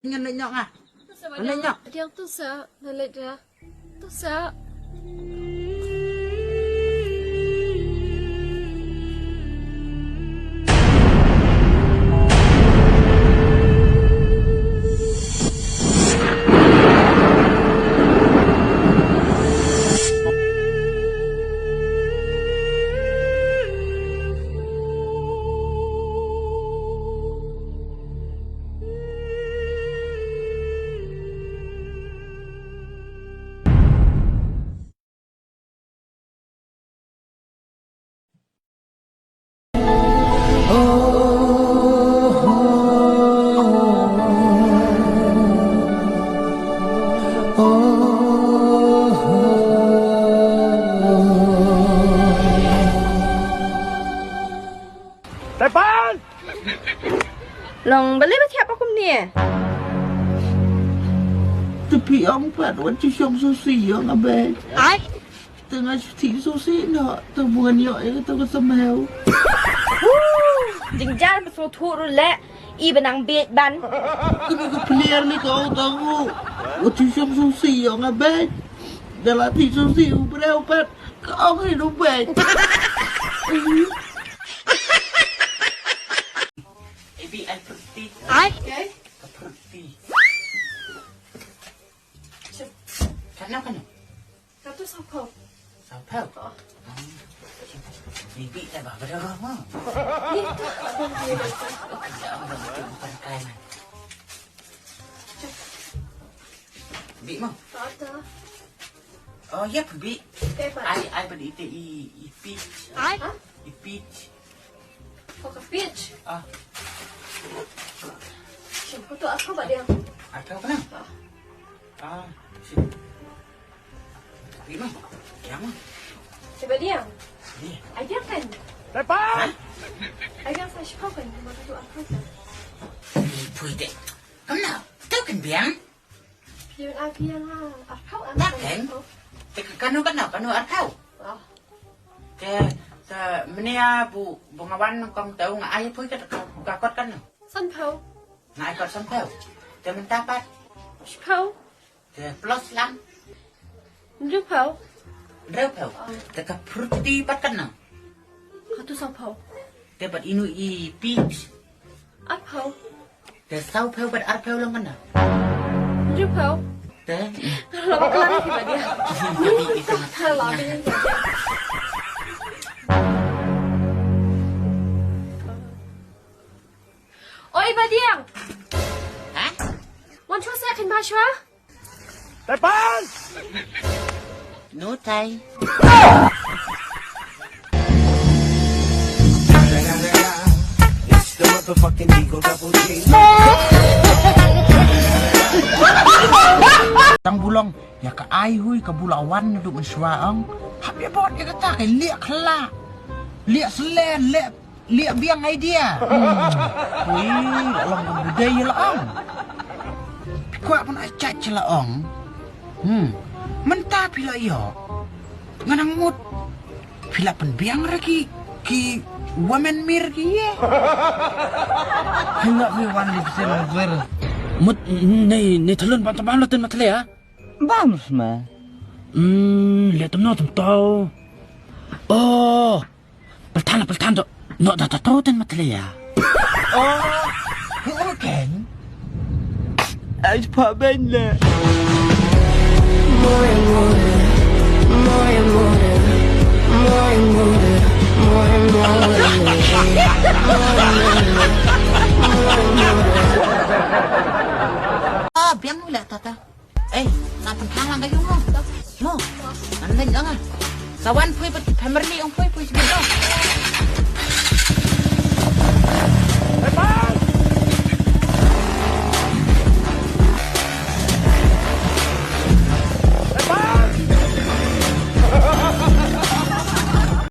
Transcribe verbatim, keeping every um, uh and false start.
Ngan leit noh nga. Ngan leit noh. Diang tu sa, ngan leit dah. Tu sa. Tepan! Long balei ba thiah ba kumne? Te phi ong pat wat shu shong sngewsih ïa nga bad. Ai. Te nga shu thiah sngewsih noh, te ba ngan ïoh ïa kata ka symhew. Jynjar ba sngewthuh ruh leh, i ba nang bieit ban. Kane ka pliar ne ka ong tang u. Wat shu shong sngewsih ïa nga bad. Da la thiah sngewsih u briew pat ka ong hi u bad. Ibi ai pyrti. Ai. Ka pyrti. Katno, katno? Katno sawphew. Sawphew? Oh. Bibi ta ba bada mo. Ni tu. Bukan kai man. Bi mo. Kata. Oh, ya bi. Ai, ai ba di te i, i peach. Ai? I peach. Ko ka peach. Ah. Shin putu aku ba dia. Aku kena. Ah. Ah, shin. Terima. Ya, ma. Coba dia. Ni. Aja kan. Tepan. Aja sa shkau kan, cuma putu aku kan. Pui deh. Kamu nak? Tahu kan biang? Biang ah, biang ah. Aku ah. Tak kan? Te kano kano kano arkau. Ah. Te te menia bu bu ngawan kong tau nga ai pui ka ka kot kano. Sanphew. Nga ai kot sanphew. Te mynta pat. Shiphew. Te plus lang. Hynriewphew. Hynriewphew. Te ka fruity pat kano. Katu sawphew. Te pat inu i peach. Arphew. Te sawphew bad arphew long kano. Hynriewphew. Te. Lo ba klang ki ba dia. Oi ba dia. Ha? Wan shuwa sa kan ba shuwa. Tepan! No time. It's the motherfucking Eagle Double G. Tang bulong, ya ka ai hui ka bula wan na du man shwa ong. Hap ya bot ya kata ka liak khala. Liak selen, liak Liak biang idea. Hmm. Ui, la long kum budai la ong. Phi kwah pun ai chat la ong. Hmm. Mynta phi la ïoh. Nga nang mut. Phi la pynbiang ra ki ki women mir ki ye. Phi la phi wan li phi la wer. Mut nei nei thlun ban tamam la ten matle ha. Bam sma. Hmm, le tam no tam tau. Oh. Peltan peltan tu. Nok dah tahu dan matleya. Oh, okay. Ai pa ben le. Ah, biang mula tata. Eh, sa pynthang lang ka yung mo. Mo. Ngan leit lang ah. Sa wan pui pat ki family ong pui pui sibit mo.